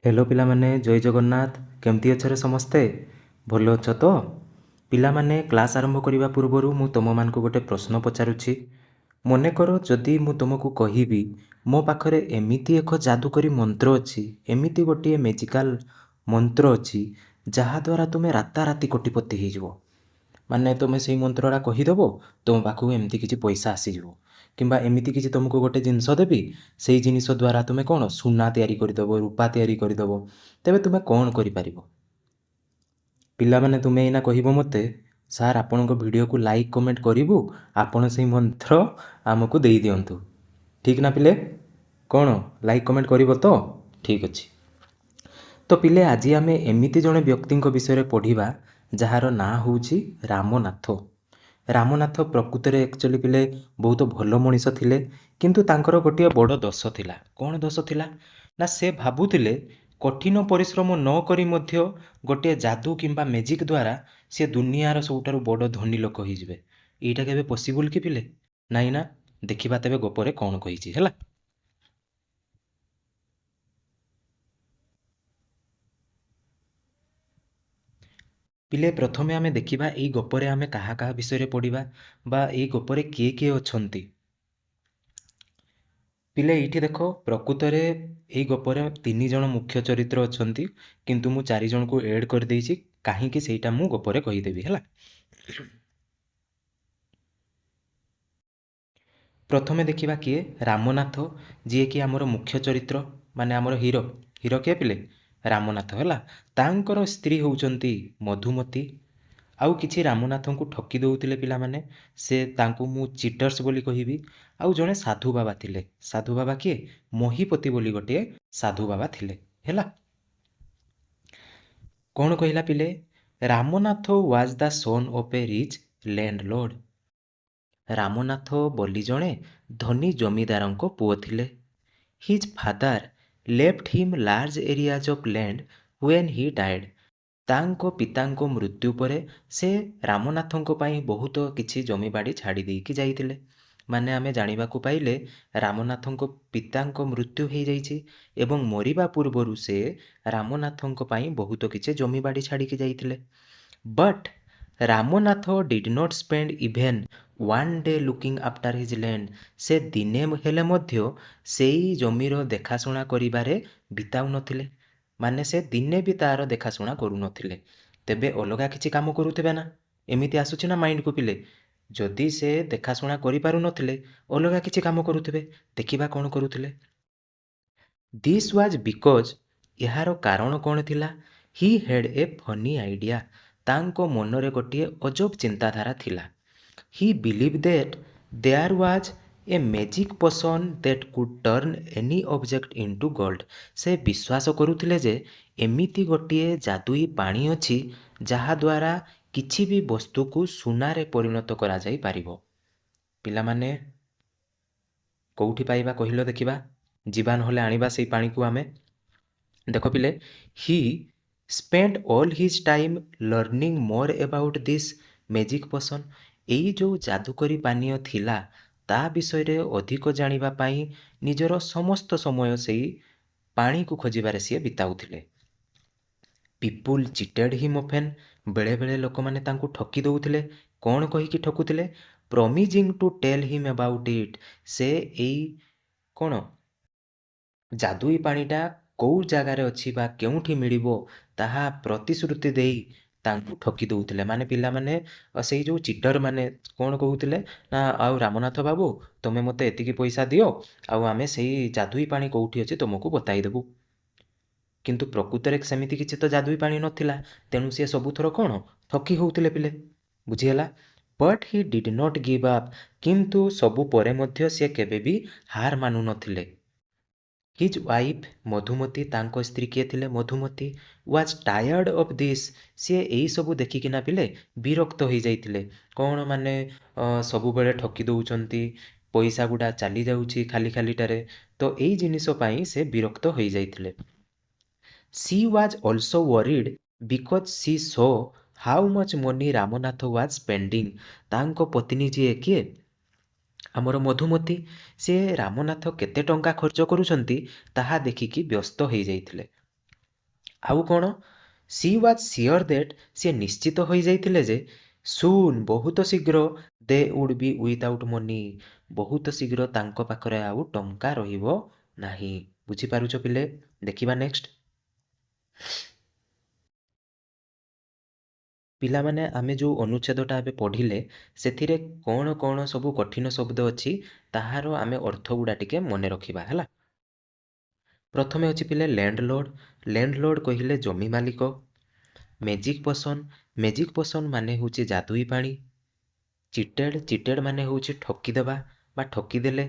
Hello ପିଲାମାନେ, ଜୟ ଜଗନ୍ନାଥ। କେମିତି ଅଛରେ ସମସ୍ତେ? ଭଲ ଅଛ ତ? ପିଲାମାନେ, କ୍ଲାସ୍ ଆରମ୍ଭ କରିବା ପୂର୍ବରୁ ମୁଁ ତୁମମାନଙ୍କୁ ଗୋଟେ ପ୍ରଶ୍ନ ପଚାରୁଛି। ମନେକର ଯଦି ମୁଁ ତୁମକୁ କହିବି ମୋ ପାଖରେ ଏମିତି ଏକ ଯାଦୁକରୀ ମନ୍ତ୍ର ଅଛି, ଏମିତି ଗୋଟିଏ ମ୍ୟାଜିକାଲ୍ ମନ୍ତ୍ର ଅଛି ଯାହାଦ୍ୱାରା ତୁମେ ରାତାରାତି କୋଟିପତି ହେଇଯିବ। ମାନେ ତୁମେ ସେଇ ମନ୍ତ୍ରଟା କହିଦେବ, ତୁମ ପାଖକୁ ଏମିତି କିଛି ପଇସା ଆସିଯିବ, କିମ୍ବା ଏମିତି କିଛି ତୁମକୁ ଗୋଟେ ଜିନିଷ ଦେବି, ସେଇ ଜିନିଷ ଦ୍ୱାରା ତୁମେ କ'ଣ ସୁନା ତିଆରି କରିଦେବ, ରୂପା ତିଆରି କରିଦେବ, ତେବେ ତୁମେ କ'ଣ କରିପାରିବ? ପିଲାମାନେ, ତୁମେ ଏଇନା କହିବ ମୋତେ, ସାର୍ ଆପଣଙ୍କ ଭିଡ଼ିଓକୁ ଲାଇକ୍ କମେଣ୍ଟ କରିବୁ, ଆପଣ ସେଇ ମନ୍ତ୍ର ଆମକୁ ଦେଇଦିଅନ୍ତୁ। ଠିକ୍ ନା ପିଲେ? କ'ଣ ଲାଇକ୍ କମେଣ୍ଟ କରିବ ତ? ଠିକ୍ ଅଛି। ତ ପିଲେ, ଆଜି ଆମେ ଏମିତି ଜଣେ ବ୍ୟକ୍ତିଙ୍କ ବିଷୟରେ ପଢ଼ିବା ଯାହାର ନାଁ ହେଉଛି ରାମନାଥ। ରାମନାଥ ପ୍ରକୃତରେ ଆକ୍ଚୁଆଲି ପିଲେ ବହୁତ ଭଲ ମଣିଷ ଥିଲେ, କିନ୍ତୁ ତାଙ୍କର ଗୋଟିଏ ବଡ଼ ଦୋଷ ଥିଲା। କ'ଣ ଦୋଷ ଥିଲା ନା, ସେ ଭାବୁଥିଲେ କଠିନ ପରିଶ୍ରମ ନ କରି ମଧ୍ୟ ଗୋଟିଏ ଯାଦୁ କିମ୍ବା ମ୍ୟାଜିକ୍ ଦ୍ୱାରା ସେ ଦୁନିଆର ସବୁଠାରୁ ବଡ଼ ଧନୀ ଲୋକ ହେଇଯିବେ। ଏଇଟା କେବେ ପସିବୁଲ୍ କି ପିଲେ? ନାଇଁ ନା? ଦେଖିବା ତେବେ ଗପରେ କ'ଣ କହିଛି। ହେଲା, ପିଲେ, ପ୍ରଥମେ ଆମେ ଦେଖିବା ଏଇ ଗପରେ ଆମେ କାହା କାହା ବିଷୟରେ ପଢ଼ିବା ବା ଏଇ ଗପରେ କିଏ କିଏ ଅଛନ୍ତି। ପିଲେ, ଏଇଠି ଦେଖ, ପ୍ରକୃତରେ ଏଇ ଗପରେ ତିନି ଜଣ ମୁଖ୍ୟ ଚରିତ୍ର ଅଛନ୍ତି, କିନ୍ତୁ ମୁଁ ଚାରି ଜଣକୁ ଏଡ଼୍ କରିଦେଇଛି। କାହିଁକି ସେଇଟା ମୁଁ ଗପରେ କହିଦେବି। ହେଲା, ପ୍ରଥମେ ଦେଖିବା କିଏ? ରାମନାଥ, ଯିଏକି ଆମର ମୁଖ୍ୟ ଚରିତ୍ର, ମାନେ ଆମର ହିରୋ। ହିରୋ କିଏ ପିଲେ? ରାମନାଥ। ହେଲା, ତାଙ୍କର ସ୍ତ୍ରୀ ହେଉଛନ୍ତି ମଧୁମତୀ। ଆଉ କିଛି ରାମନାଥଙ୍କୁ ଠକି ଦେଉଥିଲେ ପିଲାମାନେ, ସେ ତାଙ୍କୁ ମୁଁ ଚିଟର୍ସ ବୋଲି କହିବି। ଆଉ ଜଣେ ସାଧୁ ବାବା ଥିଲେ। ସାଧୁ ବାବା କିଏ? ମହିପତି ବୋଲି ଗୋଟିଏ ସାଧୁ ବାବା ଥିଲେ। ହେଲା, କ'ଣ କହିଲା ପିଲେ? Ramnath was the son of a rich landlord. Ramnath ବୋଲି ଜଣେ ଧନୀ ଜମିଦାରଙ୍କ ପୁଅ ଥିଲେ। His father left him large areas of land when he died. ତାଙ୍କ ପିତାଙ୍କ ମୃତ୍ୟୁ ପରେ ସେ ରାମନାଥଙ୍କ ପାଇଁ ବହୁତ କିଛି ଜମିବାଡ଼ି ଛାଡ଼ି ଦେଇକି ଯାଇଥିଲେ। ମାନେ ଆମେ ଜାଣିବାକୁ ପାଇଲେ ରାମନାଥଙ୍କ ପିତାଙ୍କ ମୃତ୍ୟୁ ହେଇଯାଇଛି ଏବଂ ମରିବା ପୂର୍ବରୁ ସେ ରାମନାଥଙ୍କ ପାଇଁ ବହୁତ କିଛି ଜମିବାଡ଼ି ଛାଡ଼ିକି ଯାଇଥିଲେ। But Ramnath did not spend even one day looking after his land. ସେ ଦିନେ ହେଲେ ମଧ୍ୟ ସେଇ ଜମିର ଦେଖାଶୁଣା କରିବାରେ ବିତାଉନଥିଲେ। ମାନେ ସେ ଦିନେ ବି ତା'ର ଦେଖାଶୁଣା କରୁନଥିଲେ। ତେବେ ଅଲଗା କିଛି କାମ କରୁଥିବେ ନା? ଏମିତି ଆସୁଛି ନା ମାଇଣ୍ଡକୁ ପିଲେ? ଯଦି ସେ ଦେଖାଶୁଣା କରିପାରୁନଥିଲେ, ଅଲଗା କିଛି କାମ କରୁଥିବେ। ଦେଖିବା କ'ଣ କରୁଥିଲେ। This was because, ଏହାର କାରଣ କ'ଣ ଥିଲା? He had a funny idea. ତାଙ୍କ ମନରେ ଗୋଟିଏ ଅଜବ ଚିନ୍ତାଧାରା ଥିଲା। He believed that there was a magic potion that could turn any object into gold. ସେ ବିଶ୍ୱାସ କରୁଥିଲେ ଯେ ଏମିତି ଗୋଟିଏ ଯାଦୁଇ ପାଣି ଅଛି ଯାହାଦ୍ୱାରା କିଛି ବି ବସ୍ତୁକୁ ସୁନାରେ ପରିଣତ କରାଯାଇପାରିବ। ପିଲାମାନେ, କେଉଁଠି ପାଇବା କହିଲ ଦେଖିବା? ଯିବା ନହେଲେ ଆଣିବା ସେଇ ପାଣିକୁ ଆମେ। ଦେଖ ପିଲେ, he spent all his time learning more about this magic potion. ଏଇ ଯେଉଁ ଯାଦୁକରୀ ପାନୀୟ ଥିଲା, ତା ବିଷୟରେ ଅଧିକ ଜାଣିବା ପାଇଁ ନିଜର ସମସ୍ତ ସମୟ ସେଇ ପାଣିକୁ ଖୋଜିବାରେ ସିଏ ବିତାଉଥିଲେ। People cheated him often. ବେଳେବେଳେ ଲୋକମାନେ ତାଙ୍କୁ ଠକି ଦେଉଥିଲେ। କ'ଣ କହିକି ଠକୁଥିଲେ? Promising to tell him about it. ସେ ଏଇ କ'ଣ ଯାଦୁଇ ପାଣିଟା କେଉଁ ଜାଗାରେ ଅଛି ବା କେଉଁଠି ମିଳିବ ତାହା ପ୍ରତିଶ୍ରୁତି ଦେଇ ତାଙ୍କୁ ଠକି ଦେଉଥିଲେ। ମାନେ ପିଲାମାନେ, ସେଇ ଯେଉଁ ଚିଟର ମାନେ କ'ଣ କହୁଥିଲେ ନା, ଆଉ ରାମନାଥ ବାବୁ, ତୁମେ ମୋତେ ଏତିକି ପଇସା ଦିଅ ଆଉ ଆମେ ସେଇ ଯାଦୁଇ ପାଣି କେଉଁଠି ଅଛି ତୁମକୁ ବତାଇଦେବୁ। କିନ୍ତୁ ପ୍ରକୃତରେ ସେମିତି କିଛି ତ ଯାଦୁଇ ପାଣି ନଥିଲା। ତେଣୁ ସିଏ ସବୁଥର କ'ଣ ଠକି ହେଉଥିଲେ ପିଲେ। ବୁଝିହେଲା? But he did not give up. କିନ୍ତୁ ସବୁ ପରେ ମଧ୍ୟ ସିଏ କେବେ ବି ହାର ମାନୁନଥିଲେ। His wife Madhumati, ତାଙ୍କ ସ୍ତ୍ରୀ କିଏ ଥିଲେ? Madhumati, was tired of this. ସିଏ ଏଇସବୁ ଦେଖିକିନା ପିଲେ ବିରକ୍ତ ହେଇଯାଇଥିଲେ। କ'ଣ ମାନେ ସବୁବେଳେ ଠକି ଦେଉଛନ୍ତି, ପଇସା ଗୁଡ଼ା ଚାଲି ଯାଉଛି ଖାଲି ଖାଲିଟାରେ। ତ ଏଇ ଜିନିଷ ପାଇଁ ସେ ବିରକ୍ତ ହୋଇଯାଇଥିଲେ। She was also worried because she saw how much money Ramnath was spending. ତାଙ୍କ ପତ୍ନୀ ଯିଏ କିଏ ଆମର ମଧୁମତୀ, ସେ ରାମନାଥ କେତେ ଟଙ୍କା ଖର୍ଚ୍ଚ କରୁଛନ୍ତି ତାହା ଦେଖିକି ବ୍ୟସ୍ତ ହେଇଯାଇଥିଲେ। ଆଉ କ'ଣ? She was sure that, ସିଏ ନିଶ୍ଚିତ ହୋଇଯାଇଥିଲେ ଯେ, ସୁନ୍, ବହୁତ ଶୀଘ୍ର, they would be without money, ବହୁତ ଶୀଘ୍ର ତାଙ୍କ ପାଖରେ ଆଉ ଟଙ୍କା ରହିବ ନାହିଁ। ବୁଝିପାରୁଛ ପିଲେ? ଦେଖିବା ନେକ୍ସଟ। ପିଲାମାନେ, ଆମେ ଯେଉଁ ଅନୁଚ୍ଛେଦଟା ଏବେ ପଢ଼ିଲେ, ସେଥିରେ କ'ଣ କ'ଣ ସବୁ କଠିନ ଶବ୍ଦ ଅଛି, ତାହାର ଆମେ ଅର୍ଥ ଗୁଡ଼ା ଟିକେ ମନେ ରଖିବା, ହେଲା। ପ୍ରଥମେ ଅଛି ପିଲେ ଲ୍ୟାଣ୍ଡଲର୍ଡ଼। ଲ୍ୟାଣ୍ଡଲର୍ଡ଼ କହିଲେ ଜମି ମାଲିକ। ମ୍ୟାଜିକ୍ ପୋସନ୍, ମ୍ୟାଜିକ୍ ପୋସନ୍ ମାନେ ହେଉଛି ଯାଦୁଇ ପାଣି। ଚିଟେଡ଼, ଚିଟେଡ଼ ମାନେ ହେଉଛି ଠକିଦେବା ବା ଠକିଦେଲେ।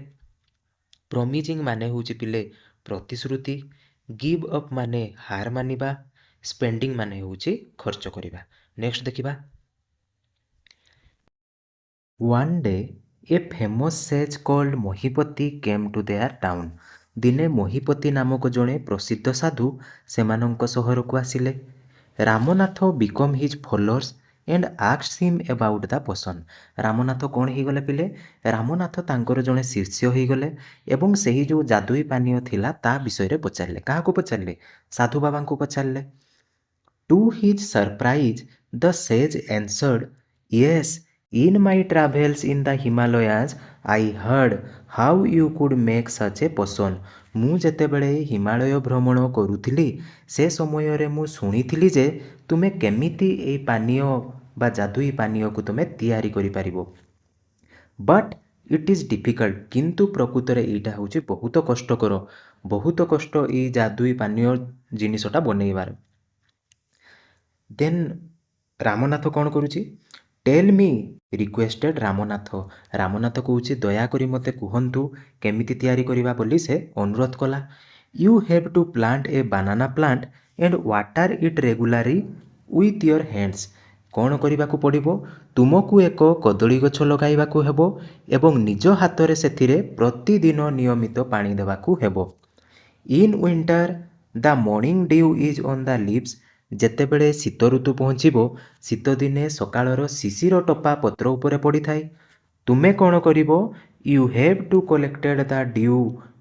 ପ୍ରମିଜିଂ ମାନେ ହେଉଛି ପିଲେ ପ୍ରତିଶ୍ରୁତି। ଗିଭ୍ ଅପ୍ ମାନେ ହାର ମାନିବା। ସ୍ପେଣ୍ଡିଂ ମାନେ ହେଉଛି ଖର୍ଚ୍ଚ କରିବା। ନେକ୍ସଟ ଦେଖିବା। One day a famous sage called Mahipati came to their town. ଦିନେ ମହିପତି ନାମକ ଜଣେ ପ୍ରସିଦ୍ଧ ସାଧୁ ସେମାନଙ୍କ ସହରକୁ ଆସିଲେ। Ramnath became his followers and asked him about the potion. Ramnath କ'ଣ ହେଇଗଲେ ପିଲେ? ରାମନାଥ ତାଙ୍କର ଜଣେ ଶିଷ୍ୟ ହେଇଗଲେ ଏବଂ ସେହି ଯେଉଁ ଯାଦୁଇ ପାନୀୟ ଥିଲା, ତା ବିଷୟରେ ପଚାରିଲେ। କାହାକୁ ପଚାରିଲେ? ସାଧୁ ବାବାଙ୍କୁ ପଚାରିଲେ। To his surprise, the sage answered, "Yes, in my travels in the Himalayas I heard how you could make such a potion." ମୁଁ ଯେତେବେଳେ ହିମାଳୟ ଭ୍ରମଣ କରୁଥିଲି, ସେ ସମୟରେ ମୁଁ ଶୁଣିଥିଲି ଯେ ତୁମେ କେମିତି ଏଇ ପାନୀୟ ବା ଯାଦୁଇ ପାନୀୟକୁ ତୁମେ ତିଆରି କରିପାରିବ। But it is difficult. କିନ୍ତୁ ପ୍ରକୃତରେ ଏଇଟା ହେଉଛି ବହୁତ କଷ୍ଟକର, ବହୁତ କଷ୍ଟ ଏଇ ଯାଦୁଇ ପାନୀୟ ଜିନିଷଟା ବନେଇବାର। ଦେନ୍ ରାମନାଥ କ'ଣ କରୁଛି? "Tell me," requested Ramnath. Ramnath କହୁଛି, ଦୟାକରି ମୋତେ କୁହନ୍ତୁ କେମିତି ତିଆରି କରିବା ବୋଲି ସେ ଅନୁରୋଧ କଲା। "You have to plant a banana plant and water it regularly with your hands." କ'ଣ କରିବାକୁ ପଡ଼ିବ? ତୁମକୁ ଏକ କଦଳୀ ଗଛ ଲଗାଇବାକୁ ହେବ ଏବଂ ନିଜ ହାତରେ ସେଥିରେ ପ୍ରତିଦିନ ନିୟମିତ ପାଣି ଦେବାକୁ ହେବ। In winter the morning dew is on the leaves. ଯେତେବେଳେ ଶୀତ ଋତୁ ପହଞ୍ଚିବ, ଶୀତ ଦିନେ ସକାଳର ଶିଶିର ଟୋପା ପତ୍ର ଉପରେ ପଡ଼ିଥାଏ। ତୁମେ କ'ଣ କରିବ? You have to collected the dew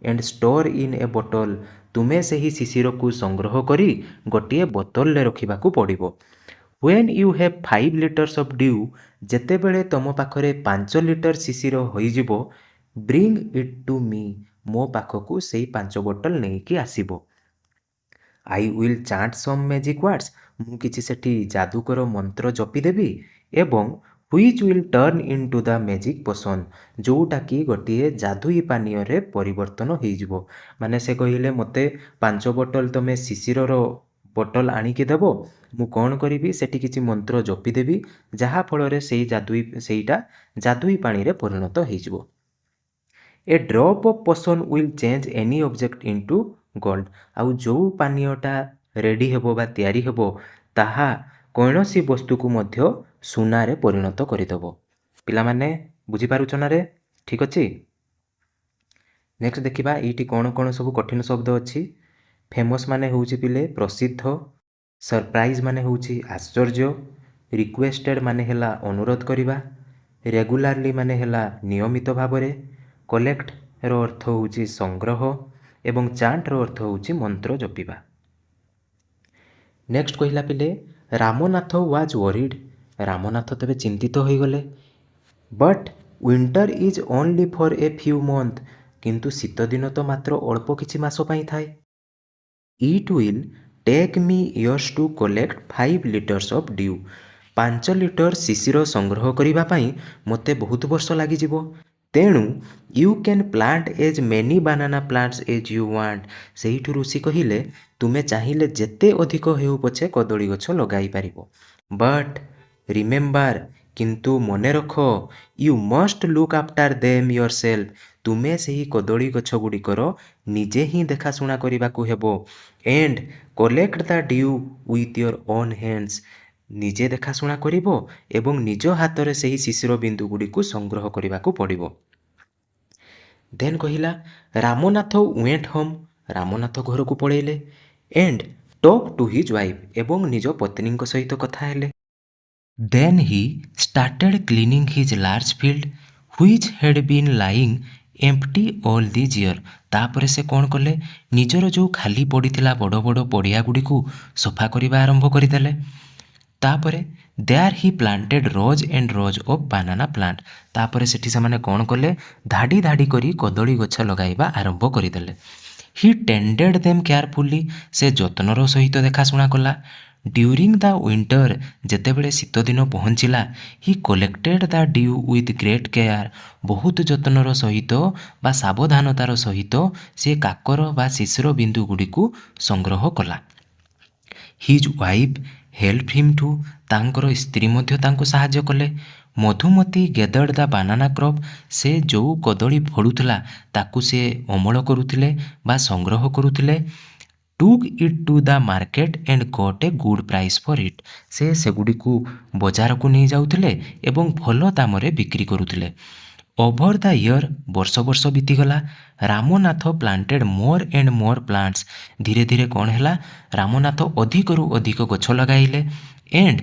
and store in a bottle. ତୁମେ ସେହି ଶିଶିରକୁ ସଂଗ୍ରହ କରି ଗୋଟିଏ ବୋତଲରେ ରଖିବାକୁ ପଡ଼ିବ। When you have 5 litres of dew, ଯେତେବେଳେ ତୁମ ପାଖରେ 5 ଲିଟର ଶିଶିର ହୋଇଯିବ, bring it to me, ମୋ ପାଖକୁ ସେଇ 5 ବୋଟଲ ନେଇକି ଆସିବ। I will chant some magic words, ମୁଁ କିଛି ସେଠି ଯାଦୁକର ମନ୍ତ୍ର ଜପିଦେବି ଏବଂ which will turn into the magic potion, ଯେଉଁଟାକି ଗୋଟିଏ ଯାଦୁଇ ପାନୀୟରେ ପରିବର୍ତ୍ତନ ହେଇଯିବ। ମାନେ ସେ କହିଲେ, ମୋତେ 5 ବୋଟଲ ତୁମେ ଶିଶିରର ବୋଟଲ ଆଣିକି ଦେବ, ମୁଁ କ'ଣ କରିବି, ସେଠି କିଛି ମନ୍ତ୍ର ଜପିଦେବି, ଯାହାଫଳରେ ସେଇ ଯାଦୁଇ ସେଇଟା ଯାଦୁଇ ପାଣିରେ ପରିଣତ ହେଇଯିବ। A drop of potion will change any object into gold. ଆଉ ଯେଉଁ ପାନୀୟଟା ରେଡ଼ି ହେବ ବା ତିଆରି ହେବ, ତାହା କୌଣସି ବସ୍ତୁକୁ ମଧ୍ୟ ସୁନାରେ ପରିଣତ କରିଦେବ। ପିଲାମାନେ, ବୁଝିପାରୁଛ ନା ରେ? ଠିକ୍ ଅଛି। ନେକ୍ସଟ ଦେଖିବା, ଏଇଠି କ'ଣ କ'ଣ ସବୁ କଠିନ ଶବ୍ଦ ଅଛି। ଫେମସ୍ ମାନେ ହେଉଛି ପିଲେ ପ୍ରସିଦ୍ଧ। ସରପ୍ରାଇଜ୍ ମାନେ ହେଉଛି ଆଶ୍ଚର୍ଯ୍ୟ। ରିକ୍ୱେଷ୍ଟେଡ଼ ମାନେ ହେଲା ଅନୁରୋଧ କରିବା। ରେଗୁଲାରଲି ମାନେ ହେଲା ନିୟମିତ ଭାବରେ। କଲେକ୍ଟର ଅର୍ଥ ହେଉଛି ସଂଗ୍ରହ ଏବଂ ଚାଣ୍ଟର ଅର୍ଥ ହେଉଛି ମନ୍ତ୍ର ଜପିବା। ନେକ୍ସଟ କହିଲା ପିଲେ, Ramnath was worried. Ramnath ତେବେ ଚିନ୍ତିତ ହୋଇଗଲେ। But winter is only for a few month. କିନ୍ତୁ ଶୀତ ଦିନ ତ ମାତ୍ର ଅଳ୍ପ କିଛି ମାସ ପାଇଁ ଥାଏ। It will take me years to collect 5 litres of dew. 5 litre ଶିଶିର ସଂଗ୍ରହ କରିବା ପାଇଁ ମୋତେ ବହୁତ ବର୍ଷ ଲାଗିଯିବ। ତେଣୁ you can plant as many banana plants as you want. ସେଇଠୁ ଋଷି କହିଲେ, ତୁମେ ଚାହିଁଲେ ଯେତେ ଅଧିକ ହେଉ ପଛେ କଦଳୀ ଗଛ ଲଗାଇ ପାରିବ। But remember, କିନ୍ତୁ ମନେ ରଖ, you must look after them yourself. ତୁମେ ସେହି କଦଳୀ ଗଛ ଗୁଡ଼ିକର ନିଜେ ହିଁ ଦେଖାଶୁଣା କରିବାକୁ ହେବ। And collect the dew with your own hands. ନିଜେ ଦେଖାଶୁଣା କରିବ ଏବଂ ନିଜ ହାତରେ ସେହି ଶିଶିର ବିନ୍ଦୁ ଗୁଡ଼ିକୁ ସଂଗ୍ରହ କରିବାକୁ ପଡ଼ିବ। ଦେନ୍ କହିଲା, Ramnath went home, Ramnath ଘରକୁ ପଳେଇଲେ, and talked to his wife, ଏବଂ ନିଜ ପତ୍ନୀଙ୍କ ସହିତ କଥା ହେଲେ। Then he started cleaning his large field, which had been lying empty all these year. ତାପରେ ସେ କ'ଣ କଲେ? ନିଜର ଯେଉଁ ଖାଲି ପଡ଼ିଥିଲା ବଡ଼ ବଡ଼ ପଡ଼ିଆ ଗୁଡ଼ିକୁ ସଫା କରିବା ଆରମ୍ଭ କରିଦେଲେ। ତାପରେ there he planted rows and rows of banana plant. ତାପରେ ସେଠି ସେମାନେ କ'ଣ କଲେ? ଧାଡ଼ି ଧାଡ଼ି କରି କଦଳୀ ଗଛ ଲଗାଇବା ଆରମ୍ଭ କରିଦେଲେ। He tended them carefully. ସେ ଯତ୍ନର ସହିତ ଦେଖାଶୁଣା କଲା। During the winter, ଯେତେବେଳେ ଶୀତଦିନ ପହଞ୍ଚିଲା, he collected the dew with great care. ବହୁତ ଯତ୍ନର ସହିତ ବା ସାବଧାନତାର ସହିତ ସେ କାକର ବା ଶିଶିର ବିନ୍ଦୁ ଗୁଡ଼ିକୁ ସଂଗ୍ରହ କଲା। His wife helped him too. ତାଙ୍କର ସ୍ତ୍ରୀ ମଧ୍ୟ ତାଙ୍କୁ ସାହାଯ୍ୟ କଲେ। Madhumati gathered the banana crop. ସେ ଯେଉଁ କଦଳୀ ଫଳୁଥିଲା, ତାକୁ ସେ ଅମଳ କରୁଥିଲେ ବା ସଂଗ୍ରହ କରୁଥିଲେ। Took it to the market and got a good price for it. ସେ ସେଗୁଡ଼ିକୁ ବଜାରକୁ ନେଇଯାଉଥିଲେ ଏବଂ ଭଲ ଦାମରେ ବିକ୍ରି କରୁଥିଲେ। Over the year, ବର୍ଷ ବର୍ଷ ବିତିଗଲା। Ramnath planted more and more plants. ଧୀରେ ଧୀରେ କ'ଣ ହେଲା? ରାମନାଥ ଅଧିକରୁ ଅଧିକ ଗଛ ଲଗାଇଲେ। And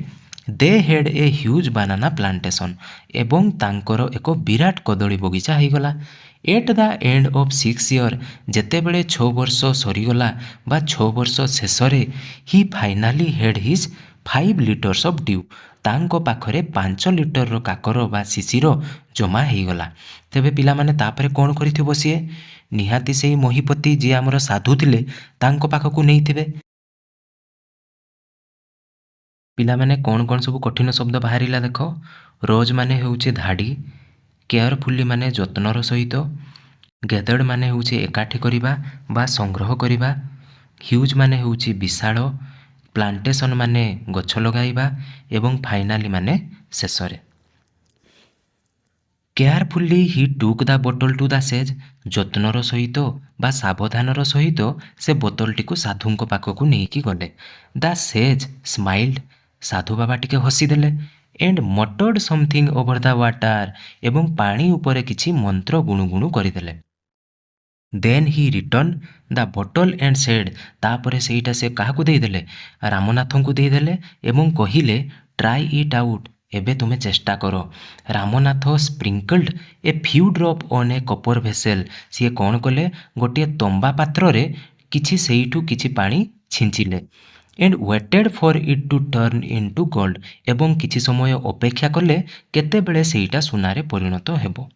they had a huge banana plantation. ଏବଂ ତାଙ୍କର ଏକ ବିରାଟ କଦଳୀ ବଗିଚା ହେଇଗଲା। At the end of 6 year, ଯେତେବେଳେ 6 ବର୍ଷ ସରିଗଲା ବା 6 ବର୍ଷ ଶେଷରେ, he finally had his 5 litres of dew. ତାଙ୍କ ପାଖରେ 5 ଲିଟରର କାକର ବା ଶିଶିର ଜମା ହେଇଗଲା। ତେବେ ପିଲାମାନେ, ତାପରେ କ'ଣ କରିଥିବ ସିଏ? ନିହାତି ସେଇ ମହିପତି, ଯିଏ ଆମର ସାଧୁ ଥିଲେ, ତାଙ୍କ ପାଖକୁ ନେଇଥିବେ। ପିଲାମାନେ, କ'ଣ କ'ଣ ସବୁ କଠିନ ଶବ୍ଦ ବାହାରିଲା ଦେଖ। ରୋଜ୍ ମାନେ ହେଉଛି ଧାଡ଼ି, କେୟାରଫୁଲି ମାନେ ଯତ୍ନର ସହିତ, ଗେଦର୍ଡ ମାନେ ହେଉଛି ଏକାଠି କରିବା ବା ସଂଗ୍ରହ କରିବା, ହ୍ୟୁଜ୍ ମାନେ ହେଉଛି ବିଶାଳ, ପ୍ଲାଣ୍ଟେସନ୍ ମାନେ ଗଛ ଲଗାଇବା ଏବଂ ଫାଇନାଲି ମାନେ ଶେଷରେ। Carefully he took the bottle to the sage. ଯତ୍ନର ସହିତ ବା ସାବଧାନର ସହିତ ସେ ବୋତଲଟିକୁ ସାଧୁଙ୍କ ପାଖକୁ ନେଇକି ଗଲେ। The sage smiled, ସାଧୁ ବାବା ଟିକେ ହସିଦେଲେ, and muttered something over the water. ଏବଂ ପାଣି ଉପରେ କିଛି ମନ୍ତ୍ର ଗୁଣୁଗୁଣୁ କରିଦେଲେ। Then he returned the bottle and said, ତାପରେ ସେଇଟା ସେ କାହାକୁ ଦେଇଦେଲେ? ରାମନାଥଙ୍କୁ ଦେଇଦେଲେ ଏବଂ କହିଲେ, "Try it out. ଏବେ ତୁମେ ଚେଷ୍ଟା କର।" Ramnath sprinkled a few drop on a copper vessel. ସିଏ କ'ଣ କଲେ? ଗୋଟିଏ ତମ୍ବା ପାତ୍ରରେ କିଛି ସେଇଠୁ କିଛି ପାଣି ଛିଞ୍ଚିଲେ। And waited for it to turn into gold. ଏବଂ କିଛି ସମୟ ଅପେକ୍ଷା କଲେ, କେତେବେଳେ ସେଇଟା ସୁନାରେ ପରିଣତ ହେବ।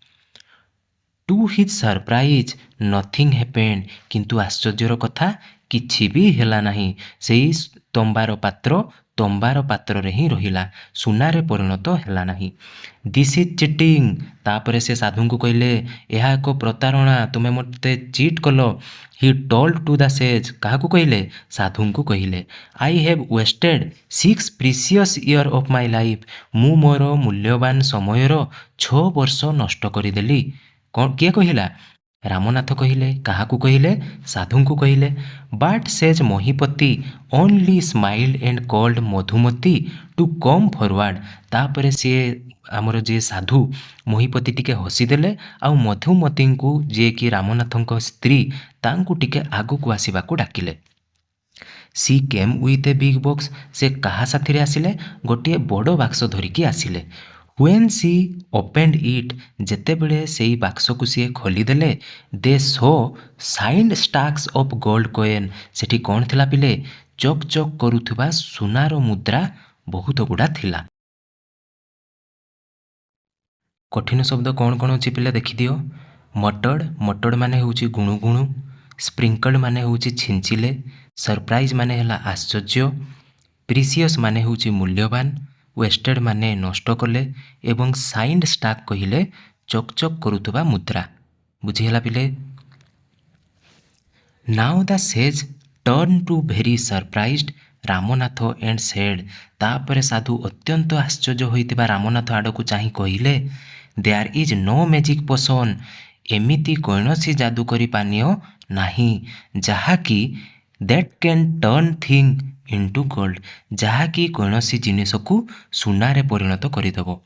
To his surprise, nothing happened. କିନ୍ତୁ ଆଶ୍ଚର୍ଯ୍ୟର କଥା, କିଛି ବି ହେଲା ନାହିଁ। ସେଇ ତମ୍ବାର ପାତ୍ର ତମ୍ବାର ପାତ୍ରରେ ହିଁ ରହିଲା, ସୁନାରେ ପରିଣତ ହେଲା ନାହିଁ। "This is cheating." ତାପରେ ସେ ସାଧୁଙ୍କୁ କହିଲେ, "ଏହା ଏକ ପ୍ରତାରଣା, ତୁମେ ମୋତେ chit call." He told to the sage. କାହାକୁ କହିଲେ? ସାଧୁଙ୍କୁ କହିଲେ। "I have wasted 6 precious year of my life." ମୁଁ ମୋର ମୂଲ୍ୟବାନ ସମୟର 6 ବର୍ଷ ନଷ୍ଟ କରିଦେଲି। କ'ଣ କିଏ କହିଲା? ରାମନାଥ କହିଲେ। କାହାକୁ କହିଲେ? ସାଧୁଙ୍କୁ କହିଲେ। But sage Mahipati only smiled and called Madhumati to come forward. ତାପରେ ସିଏ ଆମର ଯିଏ ସାଧୁ ମହିପତି ଟିକେ ହସିଦେଲେ ଆଉ ମଧୁମତୀଙ୍କୁ, ଯିଏକି ରାମନାଥଙ୍କ ସ୍ତ୍ରୀ, ତାଙ୍କୁ ଟିକେ ଆଗକୁ ଆସିବାକୁ ଡାକିଲେ। She came with a big box. ସେ କାହା ସାଥିରେ ଆସିଲେ? ଗୋଟିଏ ବଡ଼ ବାକ୍ସ ଧରିକି ଆସିଲେ। When she opened it, ଯେତେବେଳେ ସେଇ ବାକ୍ସକୁ ସିଏ ଖୋଲିଦେଲେ, they saw shining stacks of gold coin. ସେଠି କ'ଣ ଥିଲା ପିଲେ? ଚକ୍ ଚକ୍ କରୁଥିବା ସୁନାର ମୁଦ୍ରା ବହୁତ ଗୁଡ଼ା ଥିଲା। କଠିନ ଶବ୍ଦ କ'ଣ କ'ଣ ଅଛି ପିଲା, ଦେଖିଦିଅ। ମଟର୍ଡ, ମଟର୍ଡ ମାନେ ହେଉଛି ଗୁଣୁଗୁଣୁ। ସ୍ପ୍ରିଙ୍କଲ୍ଡ ମାନେ ହେଉଛି ଛିଞ୍ଚିଲେ। ସରପ୍ରାଇଜ୍ ମାନେ ହେଲା ଆଶ୍ଚର୍ଯ୍ୟ। ପ୍ରିସିୟସ୍ ମାନେ ହେଉଛି ମୂଲ୍ୟବାନ। ୱେଷ୍ଟେଡ୍ ମାନେ ନଷ୍ଟ କଲେ ଏବଂ ସାଇନ୍ଡ ଷ୍ଟାକ୍ କହିଲେ ଚକ୍ ଚକ୍ କରୁଥିବା ମୁଦ୍ରା। ବୁଝିହେଲା ପିଲେ? Now the sage turned to very surprised Ramnath and said, ତାପରେ ସାଧୁ ଅତ୍ୟନ୍ତ ଆଶ୍ଚର୍ଯ୍ୟ ହୋଇଥିବା ରାମନାଥ ଆଡ଼କୁ ଚାହିଁ କହିଲେ, "There is no magic potion." ଏମିତି କୌଣସି ଯାଦୁକରୀ ପାନୀୟ ନାହିଁ ଯାହାକି that can turn thing into gold, ଯାହାକି କୌଣସି ଜିନିଷକୁ ସୁନାରେ ପରିଣତ କରିଦେବ।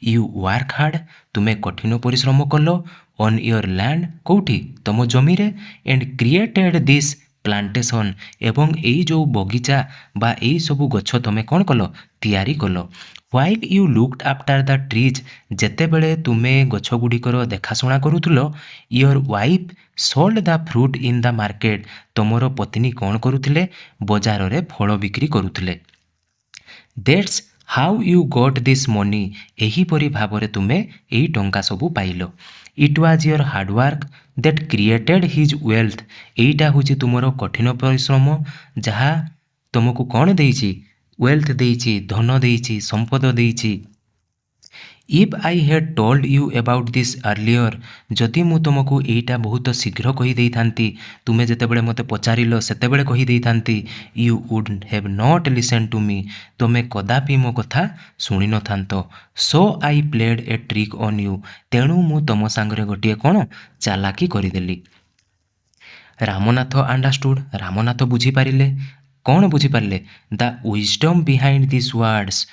You work hard, ତୁମେ କଠିନ ପରିଶ୍ରମ କଲ, on your land, କେଉଁଠି? ତୁମ ଜମିରେ, and created this plantation, ଏବଂ ଏଇ ଯେଉଁ ବଗିଚା ବା ଏଇ ସବୁ ଗଛ ତୁମେ କ'ଣ କଲ? ତିଆରି କଲ। While you looked after the trees, ଯେତେବେଳେ ତୁମେ ଗଛ ଗୁଡ଼ିକର ଦେଖାଶୁଣା କରୁଥିଲ, your wife sold the fruit in the market, ତୁମର ପତ୍ନୀ କ'ଣ କରୁଥିଲେ? ବଜାରରେ ଫଳ ବିକ୍ରି କରୁଥିଲେ। That's how you got this money, ଏହିପରି ଭାବରେ ତୁମେ ଏଇ ଟଙ୍କା ସବୁ ପାଇଲ। It was your hard work that created his wealth, ଏଇଟା ହେଉଛି ତୁମର କଠିନ ପରିଶ୍ରମ ଯାହା ତୁମକୁ କ'ଣ ଦେଇଛି? ୱେଲ୍ଥ ଦେଇଛି, ଧନ ଦେଇଛି, ସମ୍ପଦ ଦେଇଛି। If I had told you about this earlier, ଯଦି ମୁଁ ତୁମକୁ ଏଇଟା ବହୁତ ଶୀଘ୍ର କହିଦେଇଥାନ୍ତି, ତୁମେ ଯେତେବେଳେ ମୋତେ ପଚାରିଲ ସେତେବେଳେ କହିଦେଇଥାନ୍ତି, you would have not listened to me, ତୁମେ କଦାପି ମୋ କଥା ଶୁଣିନଥାନ୍ତ। So I played a trick on you, ତେଣୁ ମୁଁ ତୁମ ସାଙ୍ଗରେ ଗୋଟିଏ କ'ଣ ଚାଲାକି କରିଦେଲି। Ramnath understood, Ramnath ବୁଝିପାରିଲେ। କ'ଣ ବୁଝିପାରିଲେ? The wisdom behind these words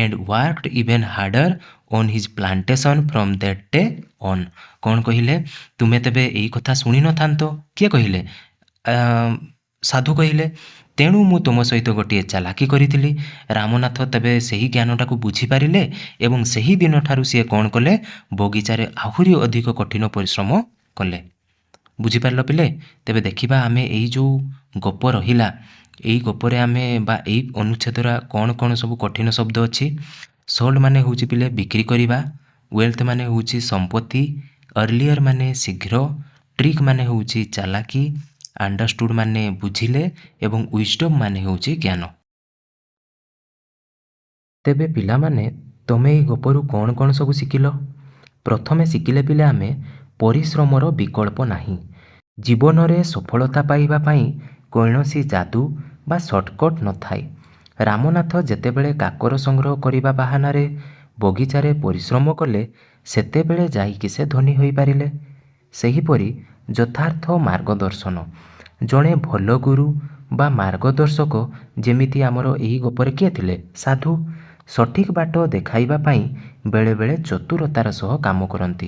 and worked even harder on his plantation from that day on. କ'ଣ କହିଲେ? ତୁମେ ତେବେ ଏଇ କଥା ଶୁଣିନଥାନ୍ତ। କିଏ କହିଲେ? ସାଧୁ କହିଲେ, ତେଣୁ ମୁଁ ତୁମ ସହିତ ଗୋଟିଏ ଚାଲାକି କରିଥିଲି। ରାମନାଥ ତେବେ ସେହି ଜ୍ଞାନଟାକୁ ବୁଝିପାରିଲେ ଏବଂ ସେହି ଦିନଠାରୁ ସିଏ କ'ଣ କଲେ? ବଗିଚାରେ ଆହୁରି ଅଧିକ କଠିନ ପରିଶ୍ରମ କଲେ। ବୁଝିପାରିଲ ପିଲେ? ତେବେ ଦେଖିବା ଆମେ ଏଇ ଯେଉଁ ଗପ ରହିଲା, ଏଇ ଗପରେ ଆମେ ବା ଏଇ ଅନୁଚ୍ଛେଦର କ'ଣ କ'ଣ ସବୁ କଠିନ ଶବ୍ଦ ଅଛି। ସୋଲ୍ଡ ମାନେ ହେଉଛି ପିଲେ ବିକ୍ରି କରିବା, ୱେଲ୍ଥ ମାନେ ହେଉଛି ସମ୍ପତ୍ତି, ଅର୍ଲିୟର ମାନେ ଶୀଘ୍ର, ଟ୍ରିକ୍ ମାନେ ହେଉଛି ଚାଲାକି, ଅଣ୍ଡରଷ୍ଟୁଡ୍ ମାନେ ବୁଝିଲେ ଏବଂ ୱିଜଡମ୍ ମାନେ ହେଉଛି ଜ୍ଞାନ। ତେବେ ପିଲାମାନେ, ତମେ ଏଇ ଗପରୁ କ'ଣ କ'ଣ ସବୁ ଶିଖିଲ? ପ୍ରଥମେ ଶିଖିଲେ ପିଲେ ଆମେ, ପରିଶ୍ରମର ବିକଳ୍ପ ନାହିଁ। ଜୀବନରେ ସଫଳତା ପାଇବା ପାଇଁ କୌଣସି ଯାଦୁ ବା ସର୍ଟକଟ୍ ନଥାଏ। ରାମନାଥ ଯେତେବେଳେ କାକର ସଂଗ୍ରହ କରିବା ବାହାନାରେ ବଗିଚାରେ ପରିଶ୍ରମ କଲେ, ସେତେବେଳେ ଯାଇକି ସେ ଧନୀ ହୋଇପାରିଲେ। ସେହିପରି ଯଥାର୍ଥ ମାର୍ଗଦର୍ଶନ, ଜଣେ ଭଲ ଗୁରୁ ବା ମାର୍ଗଦର୍ଶକ, ଯେମିତି ଆମର ଏହି ଗପରେ କିଏ ଥିଲେ? ସାଧୁ। ସଠିକ୍ ବାଟ ଦେଖାଇବା ପାଇଁ ବେଳେବେଳେ ଚତୁରତାର ସହ କାମ କରନ୍ତି,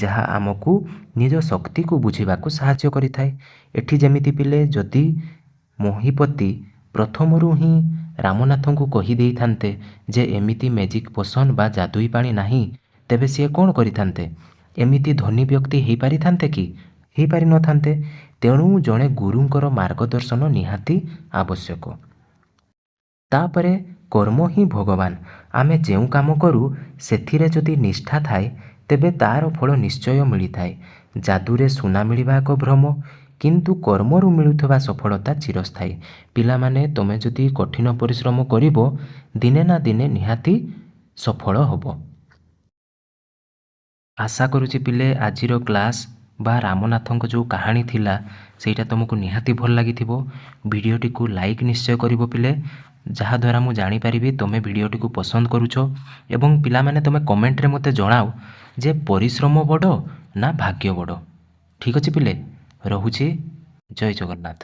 ଯାହା ଆମକୁ ନିଜ ଶକ୍ତିକୁ ବୁଝିବାକୁ ସାହାଯ୍ୟ କରିଥାଏ। ଏଠି ଯେମିତି ପିଲେ, ଯଦି ମହିପତି ପ୍ରଥମରୁ ହିଁ ରାମନାଥଙ୍କୁ କହିଦେଇଥାନ୍ତେ ଯେ ଏମିତି ମ୍ୟାଜିକ୍ ପୋସନ୍ ବା ଯାଦୁଇ ପାଣି ନାହିଁ, ତେବେ ସିଏ କ'ଣ କରିଥାନ୍ତେ? ଏମିତି ଧନୀ ବ୍ୟକ୍ତି ହେଇପାରିଥାନ୍ତେ କି? ହେଇପାରିନଥାନ୍ତେ। ତେଣୁ ଜଣେ ଗୁରୁଙ୍କର ମାର୍ଗଦର୍ଶନ ନିହାତି ଆବଶ୍ୟକ। ତାପରେ କର୍ମ ହିଁ ଭଗବାନ। ଆମେ ଯେଉଁ କାମ କରୁ ସେଥିରେ ଯଦି ନିଷ୍ଠା ଥାଏ, ତେବେ ତା'ର ଫଳ ନିଶ୍ଚୟ ମିଳିଥାଏ। ଯାଦୁରେ ସୁନା ମିଳିବା ଏକ ଭ୍ରମ, କିନ୍ତୁ କର୍ମରୁ ମିଳୁଥିବା ସଫଳତା ଚିରସ୍ଥାୟୀ। ପିଲାମାନେ, ତୁମେ ଯଦି କଠିନ ପରିଶ୍ରମ କରିବ, ଦିନେ ନା ଦିନେ ନିହାତି ସଫଳ ହେବ। ଆଶା କରୁଛି ପିଲେ, ଆଜିର କ୍ଲାସ୍ ବା ରାମନାଥଙ୍କ ଯେଉଁ କାହାଣୀ ଥିଲା, ସେଇଟା ତୁମକୁ ନିହାତି ଭଲ ଲାଗିଥିବ। ଭିଡ଼ିଓଟିକୁ ଲାଇକ୍ ନିଶ୍ଚୟ କରିବ ପିଲେ, ଯାହାଦ୍ୱାରା ମୁଁ ଜାଣିପାରିବି ତୁମେ ଭିଡ଼ିଓଟିକୁ ପସନ୍ଦ କରୁଛ। ଏବଂ ପିଲାମାନେ, ତୁମେ କମେଣ୍ଟରେ ମୋତେ ଜଣାଅ ଯେ ପରିଶ୍ରମ ବଡ଼ ନା ଭାଗ୍ୟ ବଡ଼। ଠିକ୍ ଅଛି ପିଲେ, ରହୁଛି। ଜୟ ଜଗନ୍ନାଥ।